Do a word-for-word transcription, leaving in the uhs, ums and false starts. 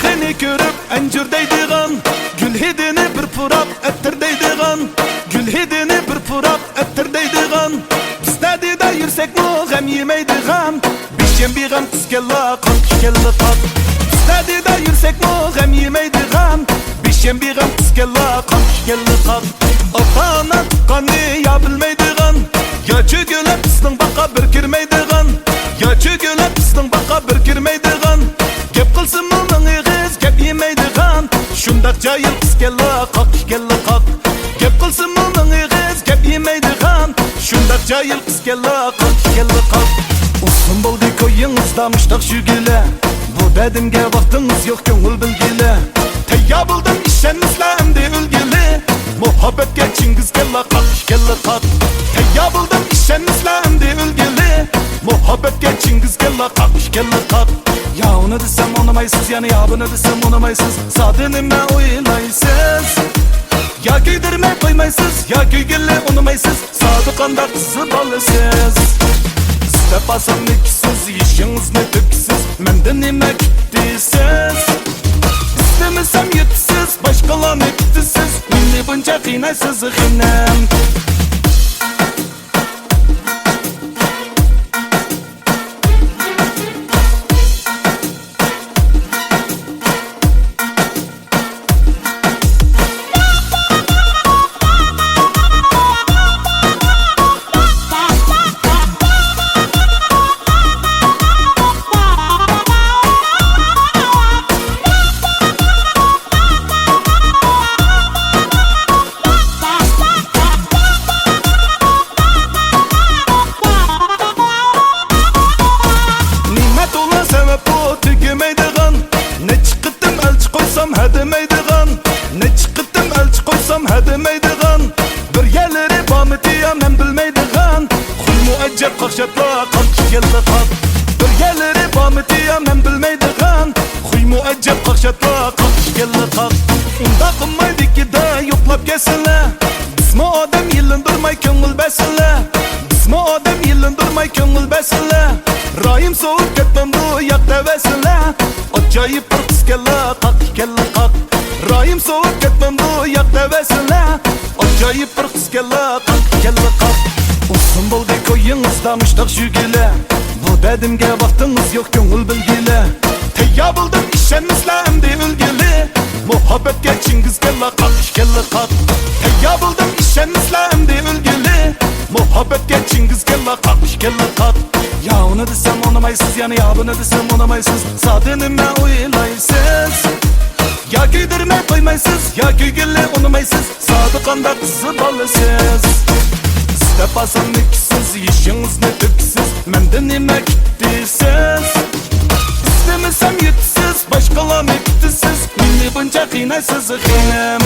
سېنى كۆرۈپ ئەنجۈر دەيدىغان، گۈل ھىدىنى بىر پۇراپ ئەتىر دەيدىغان، گۈل ھىدىنى بىر پۇراپ ئەتىر دەيدىغان. بىز نەدىدە يۈرسەكمۇ غەم يېمەيدىغان، بىشەم بىغەم قىز كەللا قاق، ئىككى كەللا قاق. بىز نەدىدە يۈرسەكمۇ غەم يېمەيدىغان، بىشەم بىغەم قىز كەللا قاق، ئىككى كەللا قاق. ئاتا-ئانا تۇغقاننى يا بىلمەيدىغان، يا چۆگىلەپ بىزنىڭ باغقا بىر كىرمەيدىغان، يا چۆگىلەپ بىزنىڭ باغقا بىر كىرمەيدىغان. گەپ قىلسىمۇ مىڭ ئېغىز گەپ يېمەيدىغان، شۇنداق جاھىل قىز كەللا قاق، ئىككى كەللا قاق. گەپ قىلسىمۇ مىڭ ئېغىز گەپ يېمەيدىغان، شۇنداق جاھىل قىز كەللا قاق، ئىككى كەللا قاق. ئۇزۇن بولدى كويىڭىزدا مۇشتاق شۈگىلە، بۇ دەردىمگە ۋاقتىڭىز يوق كۆڭۈل بىلگىلى. تەييار بولدۇم ئىشەنمىسىلەر ئەمدى ئۆلگىلى، مۇھەببەتكە چىڭگىز كەللا قاق، ئىككى كەللا قاق. تەييار بولدۇم ئىشەنمىسىلەر ئەمدى ئۆلگىلى، مۇھەببەتكە چىڭگىز كەللا قاق، ئىككى كەللا قاق. يا ئۇنى دېسەم ئۇنىمايسىز، يەنە يا بۇنى دېسەم ئۇنىمايسىز، زادى نېمە ئويلايسىز؟ يا كۆيدۈرمەي قويمايسىز، يا كۆيگىلى ئۇنىمايسىز، زادى قانداق قىز بالىسىز؟ ئىستەپ ئالسام نېكىسىز، يېشىڭىزنى تۆكىسىز، مەندىن نېمە كۈتىسىز؟ ئىستىمىسەم يېتىسىز، باشقىلارنى كۈتىسىز، مېنى بۇنچە قىينايسىز خېنىم. نېمە تولا سەۋەب بۇ تۈگىمەيدىغان، نەچچە قېتىم ئەلچى قويسام ھەدىمەيدىغان، نەچچە قېتىم ئەلچى قويسام ھەدىمەيدىغان، بىر يەرلىرى بارمىتى يا مەن بىلمەيدىغان، خۇيمۇ ئەجەب قاقشاتلا قاق، ئىككى كەللا قاق. بىر يەرلىرى بارمىتى يا مەن بىلمەيدىغان، خۇيمۇ ئەجەب قاقشاتلا قاق، ئىككى كەللا قاق. ئۇنداق قىلمايدىكىدە يوقلاپ كەلسىلە، بىزمۇ ئادەم يېلىندۇرماي كۆڭۈل بەرسىلە، بىزمۇ ئادەم يېلىندۇرماي كۆڭۈل بەرسىلە. رايىم سوۋۇپ كەتمەمدۇ ياق دەۋەرسىلە. ئاجايىپ بىر قىز كەللا قاق، ئىككى كەللا قاق. رايىم سوۋۇپ كەتمەمدۇ ياق دەۋەرسىلە. ئاجايىپ بىر قىز كەللا قاق، ئىككى كەللا قاق. ئۇزۇن بولدى كويىڭىزدا مۇشتاق شۈگىلە، بۇ دەردىمگە ۋاقتىڭىز يوق كۆڭۈل بىلگىلى. تەييار بولدۇم ئىشەنمىسىلە ئەمدى ئۆلگىلى، مۇھەببەتكە چىڭگىز كەللا قاق، ئىككى كەللا قاق. تەييار بولدۇم ئىشەنمىسىلە ئەمدى ئۆلگىلى، مۇھەببەتكە چىڭگىز كەللا قاق، ئىككى كەللا قاق. يا ئۇنى دېسەم ئۇنىمايسىز، يەنە يا بۇنى دېسەم ئۇنىمايسىز، زادى نېمە ئويلايسىز؟ يا كۆيدۈرمەي قويمايسىز، يا كۆيگىلى ئۇنىمايسىز، زادى قانداق قىز بالىسىز؟ ئىستەپ ئالسام نېكىسىز، يېشىڭىزنى تۆكىسىز، مەندىن نېمە كۈتىسىز؟ ئىستىمىسەم يېتىسىز، باشقىلارنى كۈتىسىز، مېنى بۇنچە قىينايسىز خېنىم.